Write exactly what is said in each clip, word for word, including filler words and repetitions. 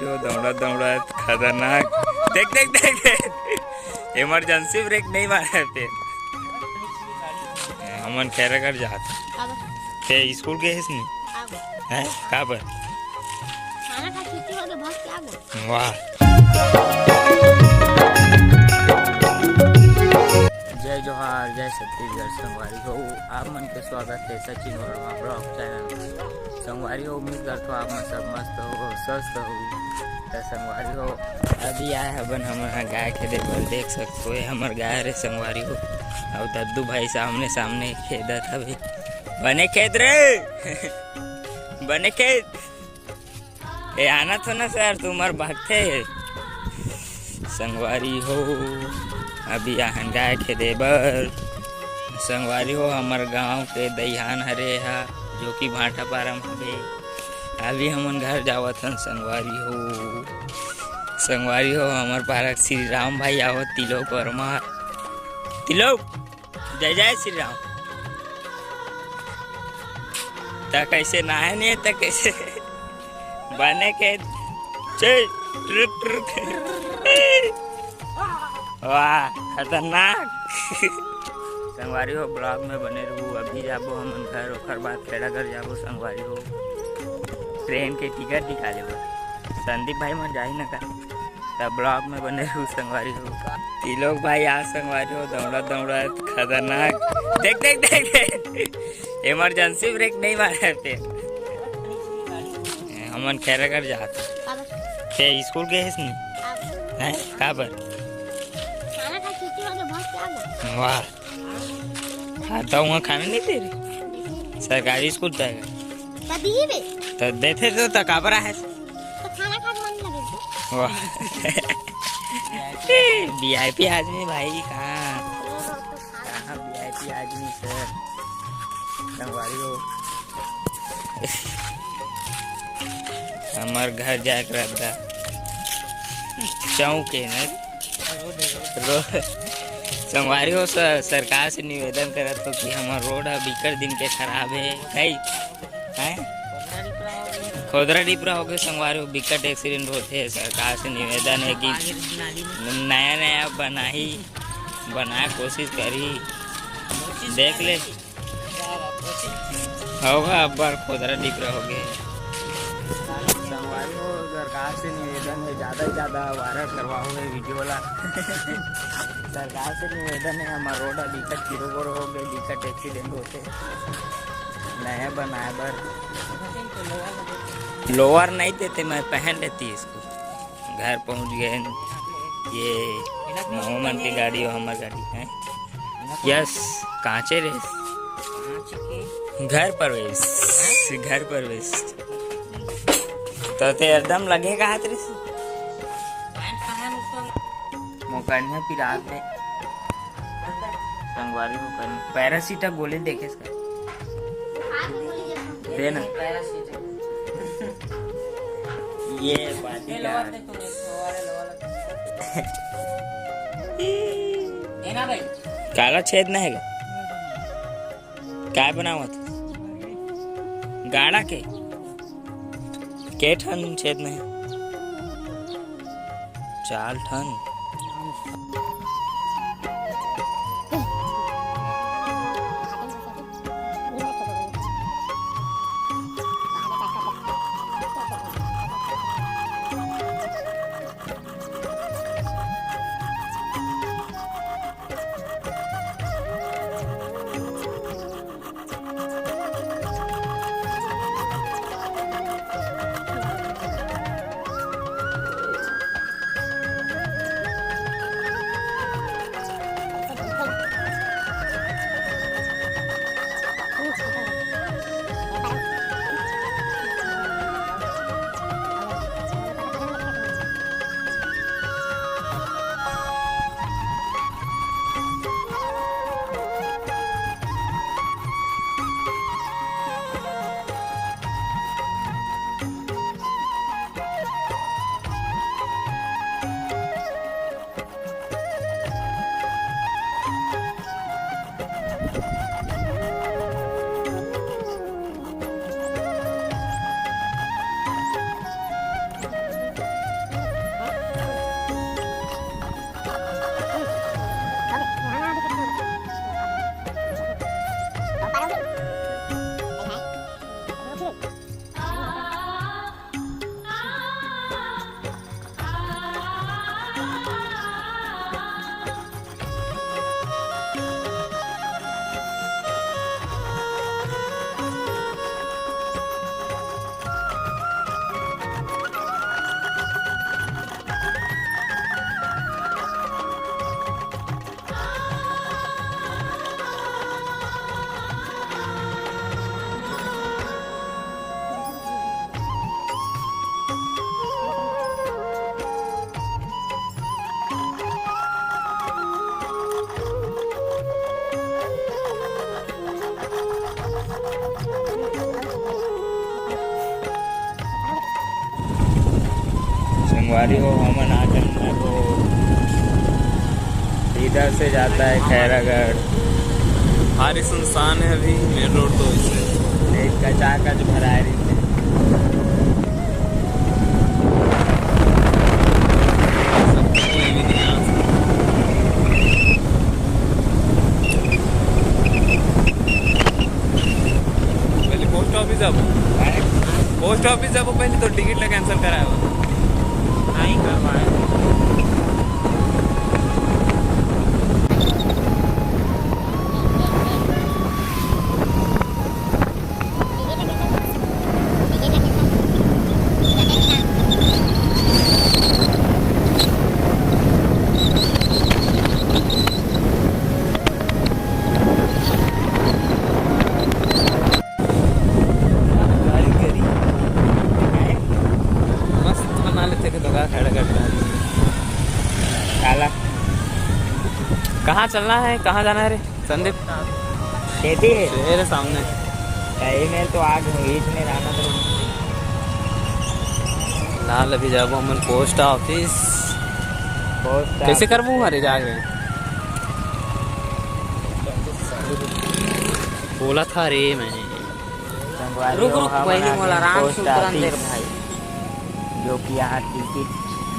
वो दौड़त दौड़त खतरनाक। देख, देख, देख, देख। इमरजेंसी ब्रेक नहीं मारे थे। हमन खैरागढ़ जात। काबर? ते स्कूल गे हस नहीं? काबर? हैं? काबर? खाना खा छुट्टी हो गए, बस क्या बोल? वाह। जय जोहार, जय छत्तीसगढ़ संगवारी हो, आप मन के स्वागत है सचिन वर्मा ब्लॉग चैनल में। संगवारी हो, उम्मीद करथो आप मन सब मस्त हो, स्वस्थ हो। त संगवारी हो, अभी आए हबन हमन ह गाय खेदे बर, देख सकथो, ये हमर गाय रे संगवारी हो। अउ दद्दू भाई सामने सामने खेदत हवे। बने खेद रे। बने खेद। ए, आना तो ना सर, तुम्हार भागथे। संगवारी हो, अभी आहन गाय खेदे बर। संगवारी हो, हमर गांव के दईहान हरे हा, जो कि भाटापारा म हवे। अभी हमन घर जावत हन संगवारी हो। संगवारी हो, हमर पारा श्री राम भाई आवत, तिलोक वर्मा। तिलोक, जय जय श्री राम। त कैसे नहाए नहीं, त कैसे बने के? चल, ट्रुक, ट्रुक। वाह, खतरनाक। संगवारी हो, ब्लॉग में बने रहू। अभी जाबो हमन घर, ओकर बाद खेड़ा घर जाबो संगवारी हो। ट्रेन के टिकट निकाले बर संदीप भाई मन जाही न का। त ब्लॉग में बने रहू संगवारी हो। तिलोक भाई आज संगवारी हो, दौड़त दौड़त खतरनाक। देख, देख, देख, देख। इमरजेंसी ब्रेक नहीं मारे थे। हमन खैरागढ़ जात। काबर? ते स्कूल गे हस नहीं? काबर? हैं? काबर? खाना खा छुट्टी हो गए, बस क्या बोल? वाह। हाँ, त उहाँ खाना नहीं दे रहे? सरकारी स्कूल त है। त दिही बे। त देथे तो त काबर आहे? त खाना खाए के मन लगे तो। वाह। वीआईपी आदमी भाई, कहाँ? कहाँ वीआईपी आदमी सर? संगवारी हो। हमर घर जाए के रहता। चौक है ना? रो-, संगवारी हो, स-, सरकार से निवेदन करत हो कि हमर रोड ह बिकट दिन के खराब है, कई, हैं? खोदरा डिपरा हो गए संगवारी हो, बिकट एक्सीडेंट होते हैं। सरकार से निवेदन है कि नया नया बनाही, बनाए कोशिश करी, देख ले। होगा, अब बार खोदरा डिपरा हो गए। संगवारी हो, सरकार से निवेदन है, ज्यादा से ज्यादा वायरल करवाओ ये वीडियो ला। सरकार से निवेदन है, हमार रोड अभी तक कीड़ो बोरो हो गए, दिक्कत एक्सीडेंट होते, नया बनाए बर। लोअर नहीं देते, मैं पहन लेती इसको। घर पहुंच गए। ये मामा मन के गाड़ी और हमार गाड़ी है। यस, कांचे रे। घर प्रवेश, घर प्रवेश। तो ते एकदम लगे का हाथ रे। मोकरनिया पिरात दे। संगवारी मोकरनिया। पैरासीटा गोली देखे इसका। दे ना। ये बात ही का। काला छेद ना है का? काय बनावत? गाड़ा के? के ठन छेद में? चार ठन। संगवारी हो, हमन आ चलना को इधर से जाता है खैरागढ़। भारी सुनसान है अभी मेन रोड तो, इसे देख कचाकच भराए रहिथे। कोई भी नहीं आ सकता। पहले पोस्ट ऑफिस जाबो, पोस्ट ऑफिस जाबो पहले तो टिकट ला कैंसिल कराए। नहीं करवाए। मस्त बना लेते थे तो का खड़ा करता है। काला। कहाँ चलना है, कहाँ जाना है रे संदीप? खेती है। शहर है सामने। सही में तो आग हुई इसमें रहना तो। लाल अभी जाबो हमन पोस्ट ऑफिस। पोस्ट कैसे ऑफिस। करबो हमारे जाके? बोला था रे मैं। संगवारी रुक, हो, रुक, हमन पहले आ मोला गए आराम से पोस्ट उतरन दे रे ऑफिस, भाई। जो कि यहाँ टिकट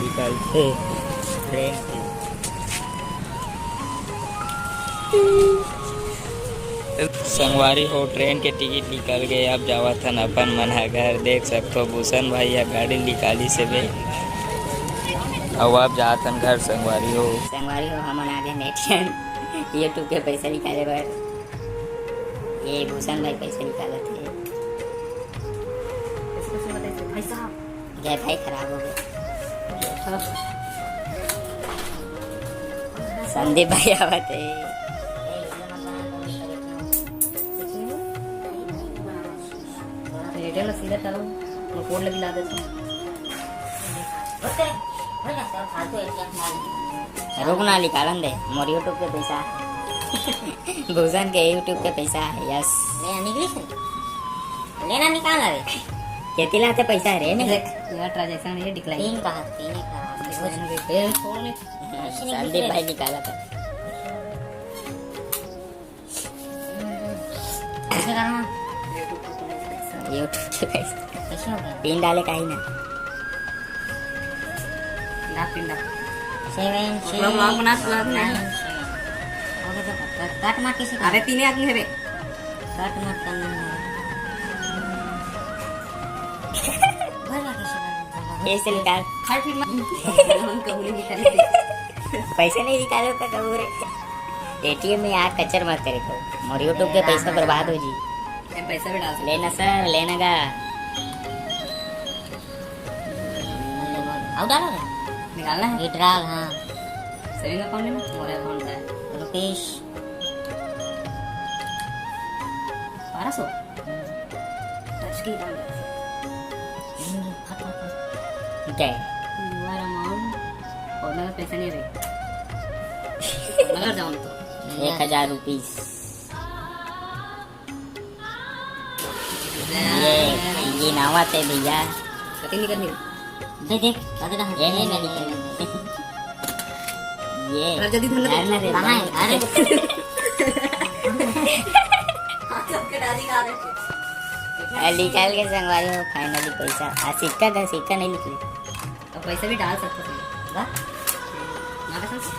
निकलथे ट्रेन के। संगवारी हो, ट्रेन के टिकट निकल गए। अब जावत हन अपन मन ह घर। देख सकथो, भूषण भाई ह गाड़ी निकालिस हे बे। अब आप जात हन घर संगवारी हो। संगवारी हो, हमन आ गए नेक्स्ट टाइम YouTube के पैसा निकाले बर। ये भूषण भाई पैसा निकालत हे। इसको सुन, भाई साहब। गए भाई, खराब हो गए। संदीप भाई आवत हे। एयरटेल ला सीधा करो, वो कोड लगी ला देते हैं। रुक ना, निकालन दे मोर YouTube के पैसा। भूषण के YouTube के पैसा है, यस। ले, निकली से। लेना निकाल रे। केती लाते पैसा रे ने? देख, मेरा ट्रांजैक्शन ये डिक्लाइन। तीन कहा, तीन ही कहा। ए, छोड़ ने। संदीप भाई निकाला था। कैसे करना? YouTube के पैसा। कैसे होगा? पिन डाले का ही ना। डाल, पिन डाल। सेवन, मतलब, सिक्स, vlog बना, vlog नहीं। Nine, seven. ओके, तो कट, कट मत किसी का। अरे, तीन आदमी है बे। कट मत करना है। भर ना किसी का। ऐसे निकाल। हर फिर मत। हम कहूँ नहीं निकाल। पैसे नहीं निकाले का कहूँ रे। एटीएम में यार कचर मत करे तो। मोर YouTube के पैसा बर्बाद हो जी। ये पैसा भी डाल सकते। लेना सर, लेना का। आओ डालो ना। निकालना है? विड्रॉल, हाँ। सेविंग अकाउंट है ना? मोरे अकाउंट का है। रुपीस। बारह सौ? आज की दाम। ठीक है। You are amount। और मेरा पैसा नहीं रहे। मगर जाओ तो। एक हजार रुपीस। ये, ये नावा ते भैया। कटिंग नहीं करनी। दे, दे, आगे कहाँ? ये नहीं, नहीं, नहीं। ये। अरे, जल्दी धुन लगा। घर में दे। कहाँ है? अरे। हाथ सबके डाली खा रहे। ए, निकाल के संगवारी हो, finally पैसा। आ, सिक्का का, सिक्का नहीं निकले। तो पैसे भी डाल सकते थे। वाह। ना कसम से।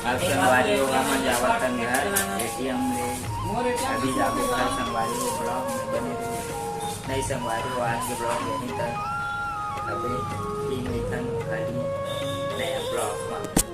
अब संगवारी हो, हमन जावत हन घर, एटीएम ले। अभी जाबो घर संगवारी हो, vlog में बने रहो। नहीं संगवारी हो, आज के vlog यहीं तक। अबे फिर मिलथन खाली नया vlog में।